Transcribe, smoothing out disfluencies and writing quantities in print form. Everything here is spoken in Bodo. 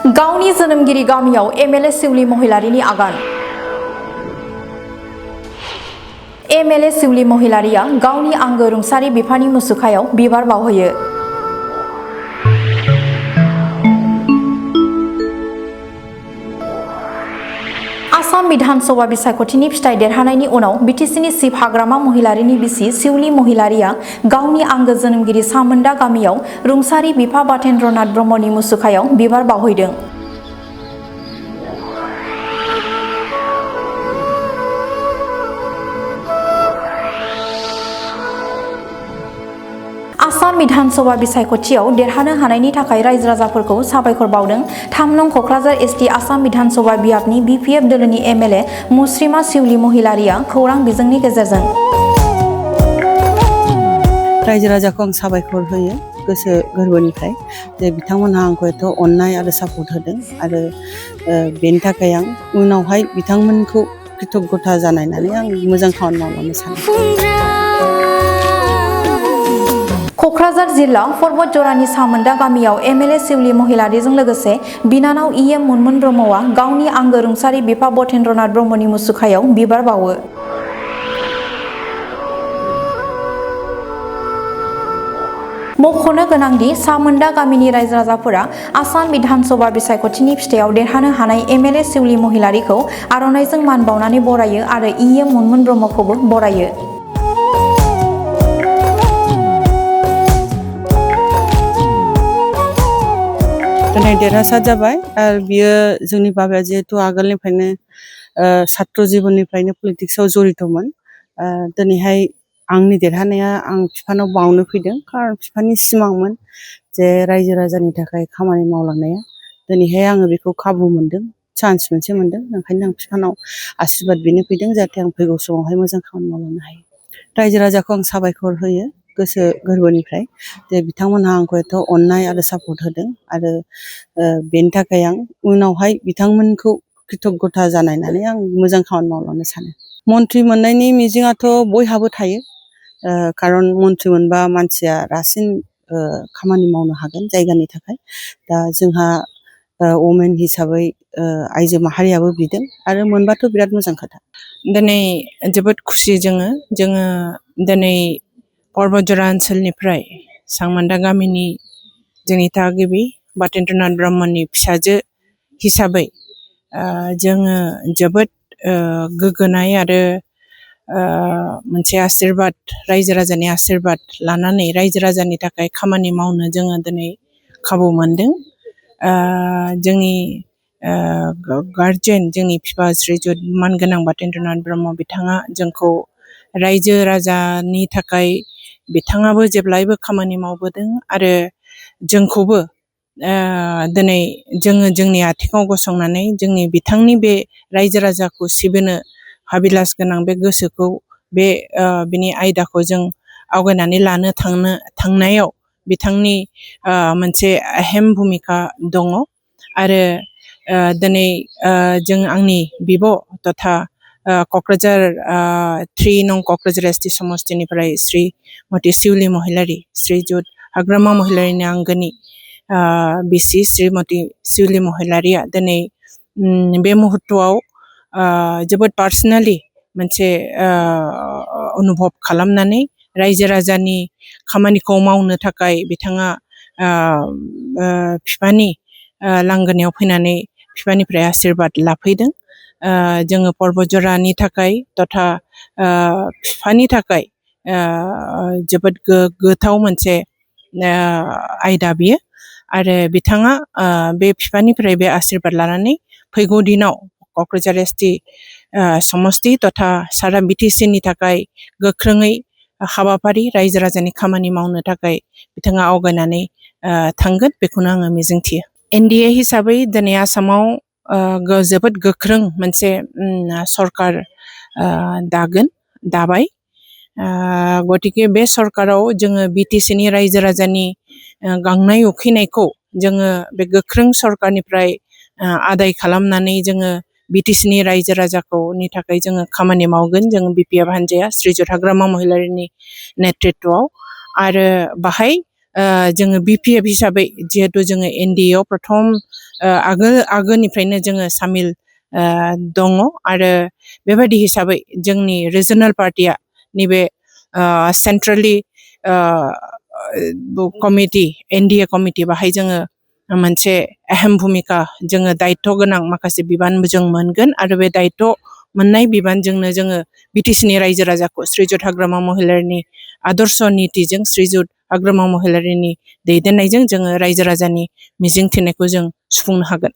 गावनि जोनोमगिरि गामियाव एमएलए सिउली महिलारिनि आगान। एमएलए सिउली महिलारिया गावनि आंगो रुंसारि बिफानि मुसुखायाव बिबार बावहोयो। आसाम विधानसभा बिसायख'थिनि फिथाइ देरहानायनि उनाव बिटिसिनि चिफ हाग्रामा महिलारिनि बिसि सिउली महिलारिया गावनि आंगो जोनोमगिरि सामोन्दा गामियाव रुंसारि बिफा बाथेन्द्रनाथ ब्रह्मनि मुसुखायाव बिबार बावहैदों। आसाम विधानसभा बिसायख'थियाव देरहानो हानायनि थाखाय रायजो राजाफोरखौ साबायखर बावदों 3 नं क'क्राझार एसटि आसाम विधानसभा बियाबनि बिपिएफ दोलोनि एमएलए मुस्रिमा सिउली महिलारिया खौरां बिजोंनि गेजेरजों। रायजो राजाखौ आं साबायखर होयो गोसो गोरबोनिफ्राय जे बिथांमोनहा आंखौ एथ' अननाय आरो सापर्ट होदों आरो बेनि थाखाय आं उनावहाय बिथांमोनखौ कृतज्ञता जानायनानै आं मोजां खामानि मावलांनो सानो। क'क्राझार जिल्ला पर्बतजरानि सामोन्दा गामियाव एमएलए सिउली महिलारिजों लोगोसे बिनानाव इएम मुनमुन ब्रह्मआ गावनि आंगो रुंसारि बिफा बथेन्द्रनाथ ब्रह्मनि मुसुखायाव बिबार बावो। मख'नो गोनांदि सामोन्दा गामिनि रायजो राजाफोरा आसाम विधानसभा बिसायख'थिनि फिथाइयाव देरहानो हानाय एमएलए सिउली महिलारिखौ आर'नाइजों मान बावनानै बरायो आरो इएम मुनमुन ब्रह्मखौबो बरायो। दिनै देरहासार जाबाय आरो बियो जोंनि बाबाया जिहेतु आगोलनिफ्रायनो छात्र जीबननिफ्रायनो पलिटिक्सआव जड़ितमोन दिनैहाय आंनि देरहानाया आं बिफानाव बावनो फैदों खारन बिफानि सिमांमोन जे रायजो राजानि थाखाय खामानि मावलांनाया दिनैहाय आङो बेखौ खाबु मोनदों चान्स मोनसे मोनदों ओंखायनो आं बिफानाव आशीर्बाद बिनो फैदों जाहाथे आं फैगौ समावहाय मोजां खामानि मावलांनो हायो। रायजो राजाखौ आं साबायखर होयो गोसो गोरबोनिफ्राय जे बिथांमोनहा आंखौ एथ' अननाय आरो सापर्ट होदों आरो बेनि थाखाय आं उनावहाय बिथांमोनखौ कृतज्ञता जानायनानै आं मोजां खामानि मावलांनो सानो। मन्त्रि मोननायनि मिजिङाथ' बयहाबो थायो खारन मन्त्रि मोनबा मानसिया रासिन खामानि मावनो हागोन जायगानि थाखाय दा जोंहा वमेन हिसाबै आइजो माहारियाबो बिदों आरो मोनबाथ' बिराद मोजां खोथा। दिनै जोबोद खुसि जोङो दिनै पर्बतजरा ओनसोलनिफ्राय सामोन्दा गामिनि जोंनि थागिबि बाथेन्द्रनाथ ब्रह्मनि फिसाजो हिसाबै जोङो जोबोद गोग्गानाय आरो मोनसे आशीर्बाद रायजो राजानि आशीर्बाद लानानै रायजो राजानि थाखाय खामानि मावनो जोङो दिनै खाबु मोनदों। जोंनि गार्जेन जोंनि बिफा श्रीजुत मानगोनां बाथेन्द्रनाथ ब्रह्म बिथाङा जोंखौ रायजो राजानि थाखाय बिथाङाबो जेब्लायबो खामानि मावबोदों आरो जोंखौबो दिनै जोङो जोंनि आथिङाव गसंनानै जोंनि बिथांनि बे रायजो राजाखौ सिबिनो हाबिलास गोनां बे गोसोखौ बिनि आयदाखौ जों आवगायनानै लानो थांनायाव बिथांनि मोनसे अहम भुमिका दङ आरो दिनै जों आंनि बिब' तथा क'क्राझार 3 नं क'क्राझार एसटि समस्तिनिफ्राय श्रीमती सिउली महिलारी श्रीजुत हाग्रामा महिलारिनि आंगोनि बिसि श्रीमती सिउली महिलारिया दिनै बे मुहूर्तआव जोबोद पार्सनेलि मोनसे अनुभब खालामनानै रायजो राजानि खामानिखौ मावनो थाखाय बिथाङा बिफानि लांगोनायाव फैनानै बिफानिफ्राय आशीर्बाद लाफैदों। जोङो पर्बतजरानि थाखाय तथा बिफानि थाखाय जोबोद गोग्गाथाव मोनसे आयदा बियो आरो बिथाङा बे बिफानिफ्राय बे आशीर्बाद लानानै फैगौ दिनाव क'क्राझार एसटि समस्ति तथा सारा बिटिसिनि थाखाय गोख्रोङै हाबाफारि रायजो राजानि खामानि मावनो थाखाय बिथाङा आवगायनानै थांगोन बेखौनो आङो मिजिंथियो। एनडिए हिसाबै दिनै आसामाव जोबोद गोख्रों मोनसे सरकार दाबाय गतिके बे सरकाराव जोङो बिटिसिनि रायजो राजानि गांनाय उखैनायखौ जोङो बे गोख्रों सरकारनिफ्राय आदाय खालामनानै जोङो बिटिसिनि रायजो राजाखौनि थाखाय जोङो खामानि मावगोन जों बिपिएफ हान्जाया श्रीजुत हाग्रामा महिलारिनि नेतृत्वआव आरो बाहाय जोङो BPF हिसाबै जिहेतु जोङो NDA आव प्रथम आगोलनिफ्रायनो जोङो सामिल दङ आरो बेबायदि हिसाबै जोंनि रिजनेल पार्टिया नैबे सेन्ट्रेलि कमिटि NDA कमिटि बाहाय जोङो मोनसे अहम भूमिका जोङो दायित्व गोनां माखासे बिबान जों मोनगोन आरो बे दायित्व मोननाय बिबानजोंनो जोङो बिटिसिनि रायजो राजाखौ श्रीजुत हाग्रामा महिलारिनि आदर्श नीतिजों श्रीजुत हाग्रामा महिलारिनि दैदेननायजों जोङो रायजो राजानि मिजिंथिनायखौ जों सुफुंनो हागोन।